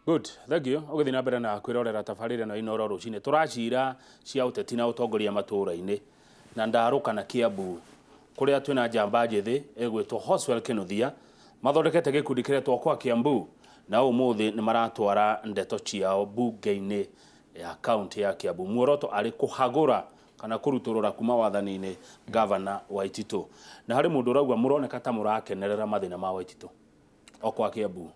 Good, thank you. Ũgĩthiĩ na mbere na kwĩrorera tabarĩra ĩno ya Inooro rũcinĩ. Tũracira cia ũteti na ũtongoria matũũra-inĩ na Ndarũka na Kiambu kũrĩa twĩna njamba njĩthĩ ĩgwĩtwo Hoswell Kĩnuthia. Mathondekete gĩkundi kĩretwo Okoa Kiambu na ũmũthĩ nĩ maratwara ndeto ciao mbunge-inĩ ya kaunti ya Kiambu. Muoroto arĩ kũhagũra kana kũrutũrũra kuma wathani-inĩ gavana Waititũ. Na harĩ mũndũ ũrauga mũroneka ta mũrakenerera mathĩna ma Waititũ. Okoa Kiambu.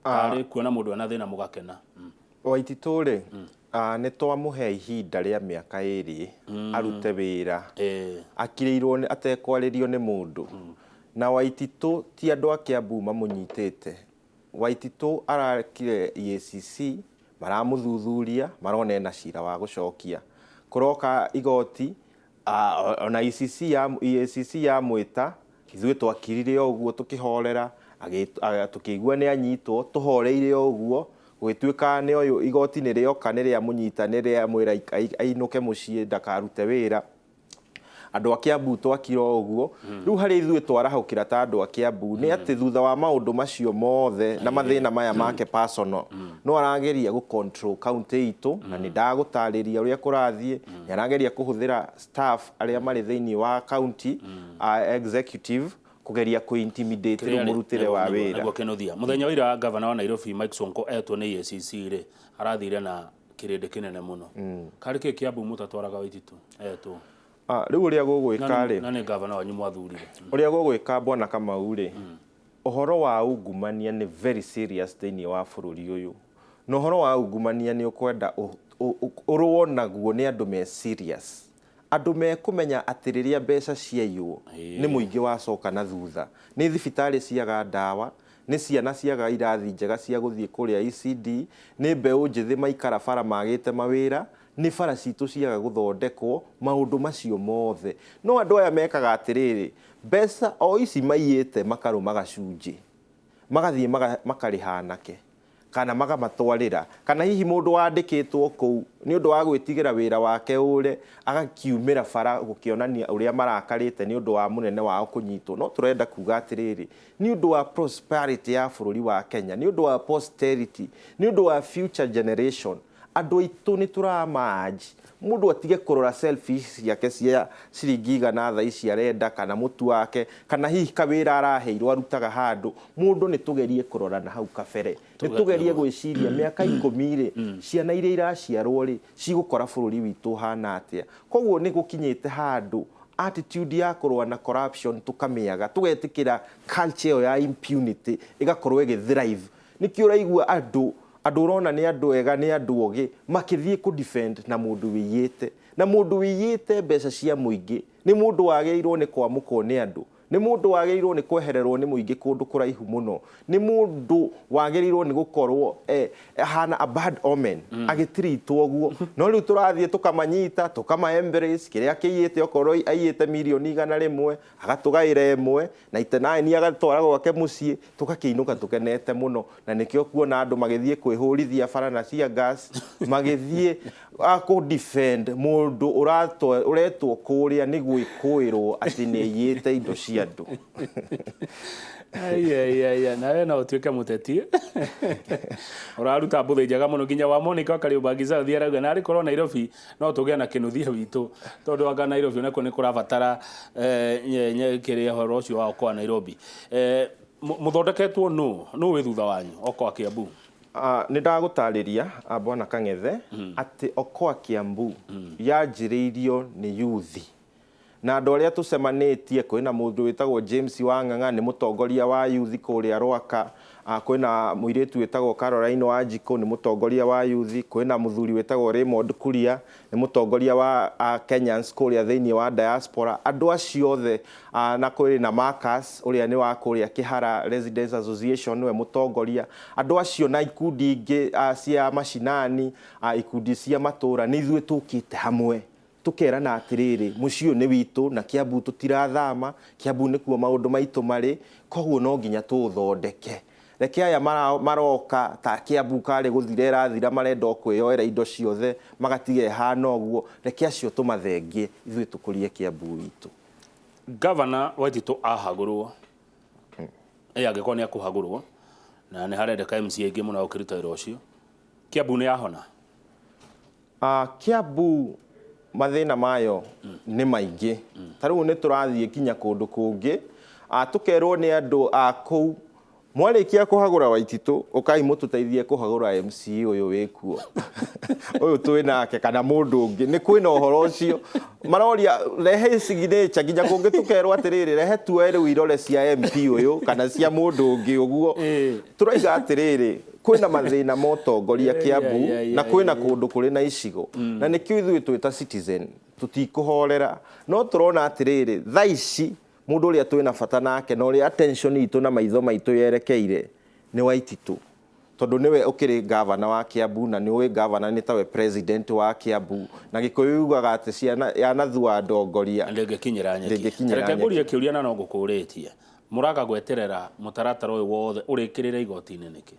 Tarĩ kuona mũndũ ena thĩna mũgakena. Waititũ rĩ, nĩ twamũhe ihinda rĩa mĩaka 2 arute wĩra akirĩirwo atekwarĩrio nĩ mũndũ. Na Waititũ ti andũ a Kiambu mamũnyitĩte. Waititũ arakire EACC, maramũthuthuria, marona ena cira wa gũcokia. Kũroka igoti, ona ECC ya EACC yamwĩta, ithuĩ twakirire o ũguo tũkĩhorera, tũkĩigua nĩ anyitwo, tũhoreire o ũguo, gũgĩtuĩka nĩ ũyũ igoti nĩ rĩoka nĩ rĩamũnyita nĩ rĩamwĩra ainũke mũciĩ ndakarute wĩra. Andũ a Kiambu twakira o ũguo. Rĩu harĩa ithuĩ twarahũkĩra ta andũ a Kiambu nĩ atĩ thutha wa maũndũ macio mothe na mathĩna maya make personal, no arageria gũ control county itũ, na nĩ ndagũtarĩria ũrĩa kũrathiĩ. Nĩ arageria kũhũthĩra staff arĩa marĩ thĩinĩ wa county executive kũgeria kũ intimidate rĩu mũrutĩre wa wĩra. Nĩguo Kĩnuthia. Mũthenya wa ira gavana wa Nairobi Mike Sonko etwo nĩ EACC rĩ, arathire na kĩrĩndĩ kĩnene mũno. Karĩ kĩ Kiambu mũtatwaraga Waititũ etwo? Rĩu ũrĩa gũgwĩka rĩ, Na nĩ gavana wanyu mwathurire. Ũrĩa gũgwĩka bwana Kamau rĩ, ũhoro wa ungumania nĩ very serious thĩinĩ wa bũrũri ũyũ. Na ũhoro wa ungumania nĩ ũkwenda ũrũo naguo nĩ andũ me serious. Andũ mekũmenya atĩ rĩrĩa mbeca ciaiywo nĩ mũingĩ wacoka na thutha. Nĩ thibitarĩ ciaga ndawa, nĩ ciana ciaga irathi njega cia gũthiĩ kũrĩa ECD, nĩ mbeũ njĩthĩ maikara bara magĩte mawĩra, nĩ bara citũ ciaga gũthondekwo, maũndũ macio mothe. No andũ aya mekaga atĩrĩrĩ, mbeca o ici maiyĩte makarũma gacunjĩ, magathiĩ makarĩha anake kana magamatwarĩra, kana hihi mũndũ wandĩkĩtwo kũu nĩ ũndũ wa gwĩtigĩra wĩra wake ũre, agakiumĩra bara gũkĩonania ũrĩa marakarĩte nĩ ũndũ wa mũnene wao kũnyitwo. No tũrenda kuga atĩrĩrĩ, nĩ ũndũ wa prosperity ya bũrũri wa Kenya, nĩ ũndũ wa posterity, nĩ ũndũ wa future generation, andũ aitũ nĩ tũramanji mũndũ atige kũrora selfies ciake cia ciringi 100 thaa ici arenda, kana mũtu wake, kana hihi kawĩra araheirwo arutaga handũ. Mũndũ nĩ tũgerie kũrora na hau kabere, nĩ tũgerie gwĩciria mĩaka 10 rĩ, ciana iria iraciarwo rĩ, cigũkora bũrũri witũ ũhana atĩa. Koguo nĩ gũkinyĩte handũ attitude ya kũrũa na corruption tũkamĩaga, tũgetĩkĩra culture ĩyo ya impunity ĩgakorwo ĩgĩ thrive. Nĩkĩo ũraigua andũ ũrona nĩ andũ ega, nĩ andũ ogĩ, makĩthiĩ kũ defend na mũndũ wĩiyĩte. Na mũndũ wĩiyĩte mbeca cia mũingĩ nĩ mũndũ wagĩrĩirwo nĩ kwamũkwo nĩ andũ, nĩ mũndũ wagĩrĩirwo nĩ kwehererwo nĩ mũingĩ kũndũ kũraihu mũno, nĩ mũndũ wagĩrĩirwo nĩ gũkorwo ahana a bad omen, agĩtiritwo ũguo. No rĩu tũrathiĩ tũkamanyita, tũkama embrace, kĩrĩa kĩiyĩte okorwo aiyĩte mirioni 100, agatũgaĩra ĩmwe, 99 agatwara gwake mũciĩ, tũgakĩinũka tũkenete mũno. Na nĩkĩo kuona andũ magĩthiĩ kwĩhũrithia bara na cia gas, magĩthiĩ kũ defend mũndũ ũretwo kũrĩa nĩ gwĩkũĩrwo atĩ nĩ aiyĩte indo cia andũ. Ai, nawe no ũtuĩke mũteti. Ũraruta mbũthĩ njega mũno nginya wa Monica Kariũmbangi South arauga narĩ korwo Nairobi no tũgĩe na Kĩnuthia witũ, tondũ anga Nairobi onakuo nĩ kũrabatara kĩrĩa ũhoro ũcio wa Okoa Nairobi. Mũthondeketwo nũ? Nũ wĩ thutha wanyu Okoa Kiambu? Nĩ ndagũtarĩria bwana Kang'ethe atĩ Okoa Kiambu yanjĩrĩirio nĩ yuthi na andũ arĩa tũcemanĩtie. Kwĩna mũndũ wĩtagwo James Wang'ang'a, nĩ mũtongoria wa yuthi kũrĩa Rwaka. Kwĩna mũirĩtu wĩtagwo Caroline Wanjikũ, nĩ mũtongoria wa yuthi. Kwĩna mũthuri wĩtagwo Raymond Kuria, nĩ mũtongoria wa Kenyans kũrĩa thĩinĩ wa diaspora. Andũ acio othe, na kwĩrĩ na Marcus ũrĩa nĩ wa kũrĩa Kĩhara Residents Association, nĩwe mũtongoria. Andũ acio na ikundi ingĩ cia macinani, ikundi cia matũra, nĩ ithuĩ tũkĩte hamwe tũkerana atĩrĩrĩ, mũciĩ ũyũ nĩ witũ na Kiambu tũtirathama, Kiambu nĩkuo maũndũ maitũ marĩ, koguo no nginya tũũthondeke. Reke aya maroka ta Kiambu karĩ gũthira ĩrathira, marenda o kwĩyoera indo ciothe magatiga ĩhana ũguo, reke acio tũmathengie, ithuĩ tũkũrie Kiambu witũ. Gavana Waititũ ahagũrwo, angĩkorwo nĩ akũhagũrwo, Na nĩ harendeka MCA aingĩ mũno gũkĩruta wĩra ũcio. Kiambu nĩ yahona? Kiambu mathĩna mayo nĩ maingĩ. Ta rĩu nĩ tũrathiĩ kinya kũndũ kũngĩ, tũkerwo nĩ andũ a kũu, mwarĩkia kũhagũra Waititũ, ũkai mũtũteithie kũhagũra MCA ũyũ wĩkuo, ũyũ twĩ nake, kana mũndũ ũngĩ. Nĩ kwĩna ũhoro ũcio maroria rehe signature nginya kũngĩ, tũkerwo atĩrĩrĩ, rehe tuoe rĩu irore cia MP ũyũ kana cia mũndũ ũngĩ ũguo. Tũraiga atĩrĩrĩ, kwĩna mathĩna ma ũtongoria Kiambu na kwĩna kũndũ kũrĩ na icigo, na nĩkĩo ithuĩ twĩ ta citizen tũtikũhorera, no tũrona atĩrĩrĩ, thaa ici mũndũ ũrĩa twĩna bata nake na ũrĩa attention itũ na maitho maitũ yerekeire nĩ Waititũ, tondũ nĩwe ũkĩrĩ gavana wa Kiambu, na nĩ ũĩ gavana nĩ tawe president wa Kiambu, na Gĩkũyũ yugaga atĩ ciana yanathua ndongoria ndĩngĩkinyĩra nyeki. Ndĩngĩkinyĩra Reke nyeki. Ngũrie kĩũria na no ngũkũrĩtie, mũraga gweterera mũtaratara ũyũ wothe ũrĩkĩrĩre igoti-inĩ nĩkĩ?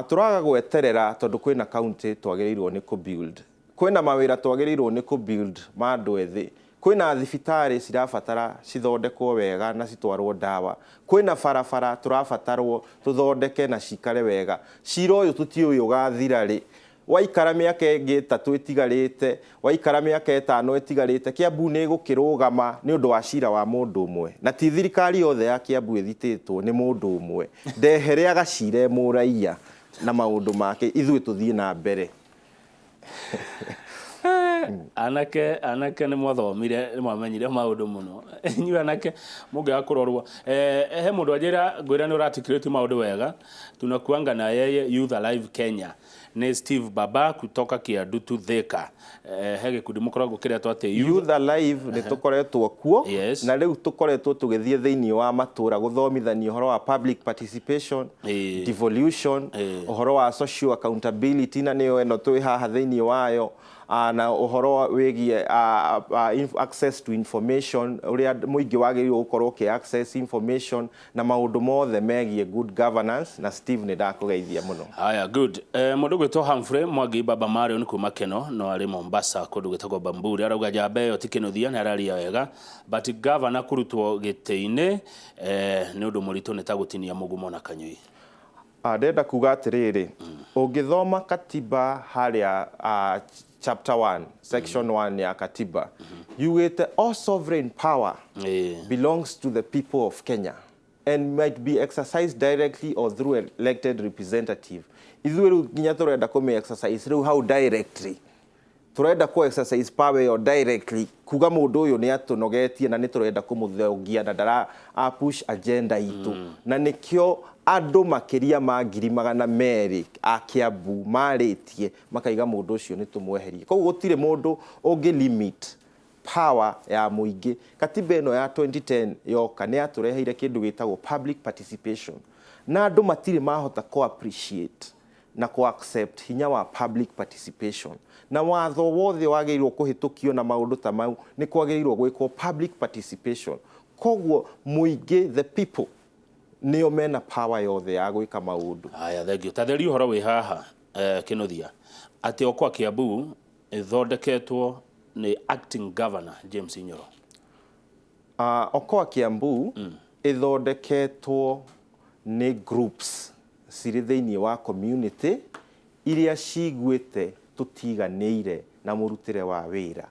Tũraga gweterera tondũ kwĩna county twagĩrĩirwo nĩ kũ-build, kwĩna mawĩra twagĩrĩirwo nĩ kũ-build ma andũ ethĩ, kwĩna thibitarĩ cirabatara cithondekwo wega na citwarwo ndawa, kwĩna barabara tũrabatarwo tũthondeke na cikare wega. Cira ũyũ tũtiũĩ ũgathira rĩ. Waikara mĩaka ĩngĩ 3 ĩtigarĩte, waikara mĩaka 5 ĩtigarĩte, Kiambu nĩ ĩgũkĩrũgama nĩ ũndũ wa cira wa mũndũ ũmwe, na ti thirikari yothe ya Kiambu ĩthitĩtwo nĩ mũndũ ũmwe. Ndehere agacire mũraiya na maũndũ make, ithuĩ tũthiĩ na mbere. Anake nĩ mwathomire, nĩ mwamenyire maũndũ mũno. Inyuĩ anake mũngĩaga kũrorwo, he mũndũ anjĩra ngwĩra nĩ ũratikirĩtie maũndũ wega, tunakuanga na yeye Youth Alive Kenya, nĩ Steve Baba kutoka Kiandutu, Thika. He gĩkundi mũkoragwo kĩretwo atĩ Youth Youth Alive nĩ tũkoretwo kuo, na rĩu tũkoretwo tũgĩthiĩ thĩinĩ wa matũra gũthomithania ũhoro wa public participation, devolution, ũhoro wa social accountability, na nĩyo ĩno twĩ haha thĩinĩ wayo, na ũhoro wĩgiĩ access to information, ũrĩa mũingĩ wagĩrĩirwo gũkorwo ũkĩ access information na maũndũ mothe megiĩ good governance. Na Steve, nĩ ndakũgeithia mũno. Haya, good. Mũndũ gwĩtwo Humphrey Mwangi Baba Mario nĩ kuma Keno, no arĩ Mombasa kũndũ gwĩtagwo Bamburi, arauga njamba ĩyo ti Kĩnuthia nĩ araria wega, but governor kũrutwo gĩtĩ-inĩ nĩ ũndũ mũritũ, nĩ ta gũtinia mũgumo na kanyũi. Ndĩrenda kuga atĩrĩrĩ, ũngĩthoma katiba harĩa chapter 1 section 1 ya katiba, yugĩte all sovereign power belongs to the people of Kenya and might be exercised directly or through elected representative. Ithuĩ rĩu nginya tũrenda kũmĩ exercise rĩu hau directly, tũrenda kũ exercise power ĩyo directly, kuga mũndũ ũyũ nĩ atũnogetie na nĩ tũrenda kũmũthongia na ndara a push agenda itũ, na nĩkĩo andũ makĩria ma 200,000 a Kiambu marĩtie makaiga mũndũ ũcio nĩ tũmweherie. Koguo gũtirĩ mũndũ ũngĩ limit power ya mũingĩ. Katiba ĩno ya 2010 yoka nĩ yatũreheire kĩndũ gĩtagwo public participation, na andũ matirĩ mahota kũ appreciate na kũ accept hinya wa public participation, na watho wothe wagĩrĩirwo kũhĩtũkio na maũndũ ta mau nĩ kwagĩrĩirwo gwĩkwo public participation. Koguo mũingĩ, the people, nĩo mena power yothe ya gwĩka maũndũ. Haya, thank you. Tatheria ũhoro wĩ haha, Kĩnuthia, atĩ Okoa Kiambu ĩthondeketwo nĩ acting governor James Inyoro. Okoa Kiambu ĩthondeketwo nĩ groups cirĩ thĩinĩ wa community iria ciguĩte tũtiganĩire na mũrutĩre wa wĩra,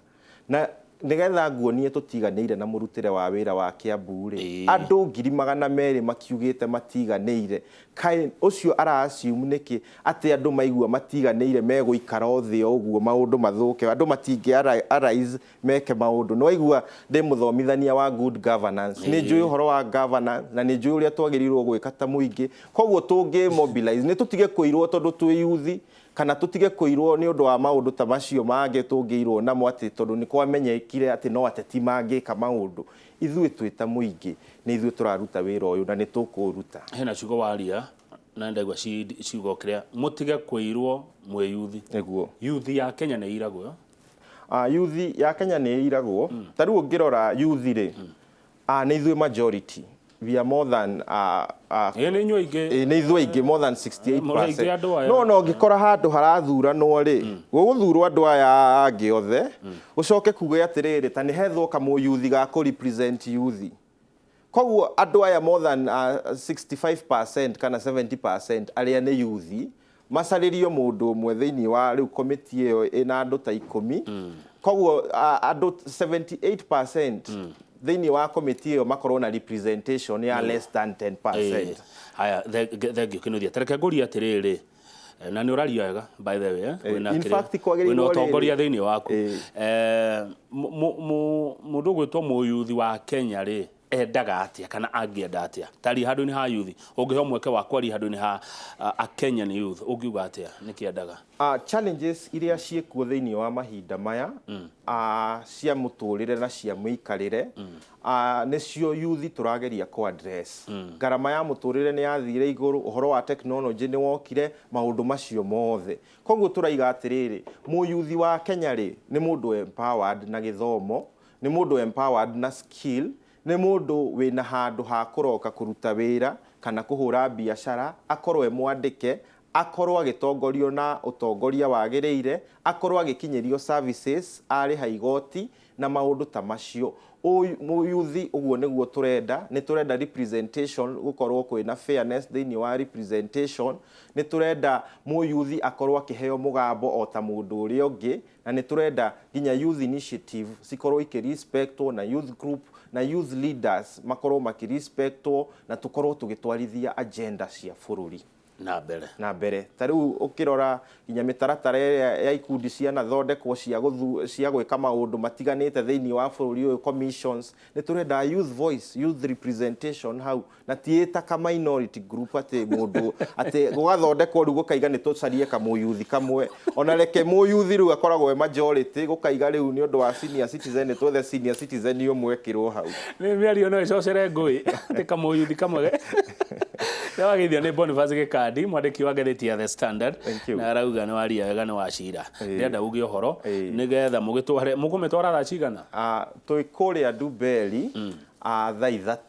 na nĩgetha nguonie tũtiganĩire na mũrutĩre wa wĩra wa Kiambu rĩ, andũ 200,000 makiugĩte matiganĩire. Kaĩ ũcio ara assume nĩkĩ atĩ andũ maigua matiganĩire megũikara o thĩ o ũguo maũndũ mathũke? Andũ matingĩ arise meke maũndũ. Nĩ waigua ndĩ mũthomithania wa good governance, nĩ njũĩ ũhoro wa governance na nĩ njũĩ ũrĩa twagĩrĩirwo gwĩka ta mũingĩ. Koguo tũngĩ mobilize, nĩ tũtige kũirwo tondũ twĩ yuthi, kana tũtige kũirwo nĩ ũndũ wa maũndũ ta macio mangĩ tũngĩirwo namo, atĩ tondũ nĩ kwamenyekire atĩ no ateti mangĩka maũndũ. Ithuĩ twĩ ta mũingĩ nĩ ithuĩ tũraruta wĩra ũyũ na nĩ tũkũũruta. Hena ciugo waria na ndaigua ciugo kĩrĩa, mũtige kũirwo mwĩ yuthi. Nĩguo. Yuthi ya Kenya nĩ iragwo? Yuthi ya Kenya nĩ ĩiragwo. Ta rĩu ũngĩrora yuthi rĩ, nĩ ithuĩ majority, we are more than Ĩ, nĩ inyuĩ aingĩ. Ĩ, nĩ ithuĩ aingĩ, more than 68%. Mũrĩ aingĩ andũ aya. No ũngĩkora handũ harathuranwo rĩ, gũgũthurwo andũ aya angĩ othe, gũcoke kuge atĩrĩrĩ, ta nĩ hethwo kamũyuthi ga kũ represent yuthi. Koguo andũ aya more than 65% kana 70% arĩa nĩ youth macarĩrio mũndũ ũmwe thĩinĩ wa rĩu komiti ĩyo ĩna andũ ta 10. Koguo andũ 78% thĩinĩ wa komiti ĩyo makorwo na representation ya less than 10%. Haya, thengio Kinuthia. Tareke ngũrie atĩrĩrĩ, na nĩ ũraria wega by the way, in fact, kwagĩrĩirwo wĩna ũtongoria rĩrĩ. thĩinĩ waku. Mũndũ ũgwĩtwo mũyuthi wa Kenya rĩ, endaga atĩa kana angĩenda atĩa? Taria handũ-inĩ ha yuthi, ũngĩheo mweke wa kwaria handũ-inĩ ha a Kenyan youth, ũngiuga atĩa nĩkĩ endaga? Challenges iria ciĩkuo thĩinĩ wa mahinda maya, cia mũtũrĩre na cia mũikarĩre, nĩcio yuthi tũrageria kũ address. Ngarama ya mũtũrĩre nĩ yathire igũrũ, ũhoro wa technology nĩ wokire, maũndũ macio mothe. Koguo tũraiga atĩrĩrĩ, mũyuthi wa Kenya rĩ, nĩ mũndũ empowered na gĩthomo, nĩ mũndũ empowered na skill, nĩ mũndũ wĩna handũ ha kũroka kũruta wĩra kana kũhũra biacara, akorwo e mwandĩke, akorwo agĩtongorio na ũtongoria wagĩrĩire, akorwo agĩkinyĩrio services, arĩha igoti na maũndũ ta macio. Mũyuthi ũguo nĩguo tũrenda. Nĩ tũrenda representation, gũkorwo kwĩna fairness thĩinĩ wa representation. Nĩ tũrenda mũyuthi akorwo akĩheo mũgambo o ta mũndũ ũrĩa ũngĩ, na nĩ tũrenda nginya youth initiative cikorwo ikĩrespectwo, na youth group na youth leaders makorwo makĩrespectwo, na tũkorwo tũgĩtwarithia agenda cia bũrũri na mbere. Na mbere. Ta rĩu ũkĩrora nginya mĩtaratara ĩrĩa ya ikundi cianathondekwo cia gwĩka maũndũ matiganĩte thĩinĩ wa bũrũri ũyũ, commissions, nĩ tũrenda youth voice, youth representation hau, na ti ĩta ka minority group, atĩ mũndũ atĩ gũgathondekwo rĩu gũkaiga nĩ tũcarie kamũyuthi kamwe. Ona reke mũyuthi rĩu akoragwo e majority, gũkaiga rĩu nĩ ũndũ wa senior citizen nĩ twethe senior citizen ũmwe ekĩrwo hau. Nĩ mĩario no ĩcocere ngũĩ atĩ kamũyuthi kamwe. Nĩwageithio nĩ Boniface Gĩkandi, mwandĩki wa ngathĩti ya The Standard. Thank you. Na arauga nĩ waria wega, nĩ wacira. Ndĩrenda uge ũhoro nĩgetha mũgĩtware, mũkũmĩtwara thaa cigana? Twĩ kũrĩa Ndumberi thaa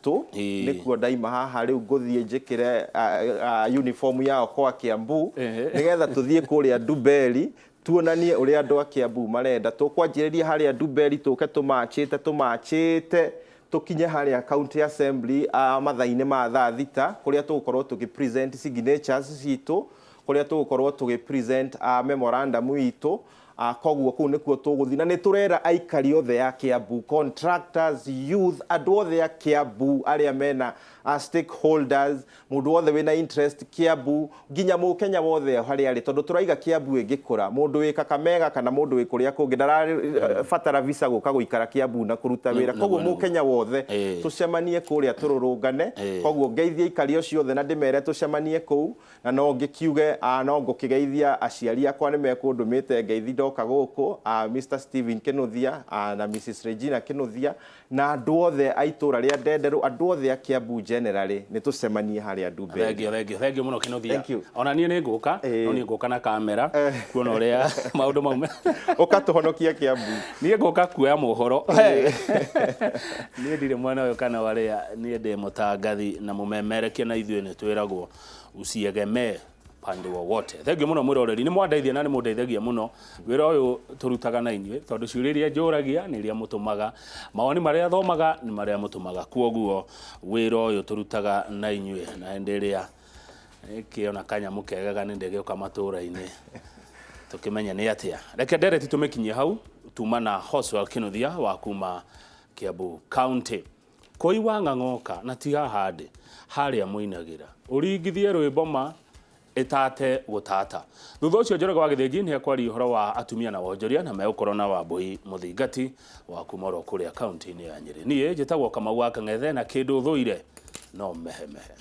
3. Nĩkuo ndaima haha rĩu ngũthiĩ njĩkĩre uniform yao kwa Kiambu, nĩgetha tũthiĩ kũrĩa Ndumberi tuonanie ũrĩa andũ a Kiambu marenda. Tũkwanjĩrĩria harĩa Ndumberi, tũke tũmachĩte tũmachĩte tũkinye harĩa County Assembly mathaa-inĩ ma thaa 6, kũrĩa tũgũkorwo tũgĩ present signatures citũ, kũrĩa tũgũkorwo tũgĩ present memorandum itũ. Koguo kũu nĩkuo tũgũthiĩ, na nĩ tũrera aikari othe a Kiambu, contractors, youth, andũ othe a Kiambu arĩa mena stakeholders, mũndũ wothe wĩna interest Kiambu, nginya mũkenya wothe harĩa arĩ, tondũ tũraiga Kiambu ĩngĩkũra, mũndũ wĩ Kakamega kana mũndũ wĩ kũrĩa kũngĩ ndarabatara visa gũka gũikara Kiambu na kũruta wĩra. Koguo mũkenya wothe, tũcemanie kũrĩa tũrũrũngane. Koguo ngeithie aikari acio othe na ndĩmere tũcemanie kũu, na no ngĩkiuge no ngũkĩgeithia aciari akwa, nĩ mekũndũmĩte ngeithi ndoka gũkũ, Mr Stephen Kinuthia na Mrs Regina Kinuthia, na andũ othe a itũra rĩa Ndenderũ, andũ othe a Kiambu generally, nĩ tũcemanie harĩa Ndumberi. Thengio, thengio, thengio mũno Kinuthia. Thank you. Ona niĩ nĩ ngũka, no niĩ ngũka na kamera kuona ũrĩa maũndũ maume. Ũkatũhonokia Kiambu. Niĩ ngũka kuoya mohoro. Niĩ ndirĩ mwena ũyũ kana warĩa, niĩ ndĩ mũtangathi na mũmemerekia, na ithuĩ nĩ twĩragwo usiegemee pande wowote. Thengio mũno mwĩroreri, nĩ mwandeithia na nĩ mũndeithagia mũno. Wĩra ũyũ tũrutaga na inyuĩ, tondũ ciũria iria njũragia nĩ iria mũtũmaga, mawoni marĩa thomaga nĩ marĩa mũtũmaga, kuoguo wĩra ũyũ tũrutaga na inyuĩ. Na hĩndĩ ĩrĩa kĩona kanyamũ kega nĩ ndĩgĩũka matũũra-inĩ tũkĩmenye nĩ atĩa. Reke ndereti tũmĩkinyie hau. Tuma na Hoswell Kinuthia wa kuma Kiambu County. Koi wa ng'ang'oka na ti haha ndĩ harĩa mũinagĩra ũringithie rwĩmbo ma ĩtate gũtata. Thutha ũcio Njoroge wa Gĩthĩnji nĩ ekwaria ũhoro wa atumia na wonjoria, na megũkorwo na Wambui Mũthingati wa kuma oro kũrĩa kaunti-inĩ ya Nyĩrĩ. Niĩ njĩtagwo Kamau wa Kang'ethe, na kĩndũ thũire no mehemehe.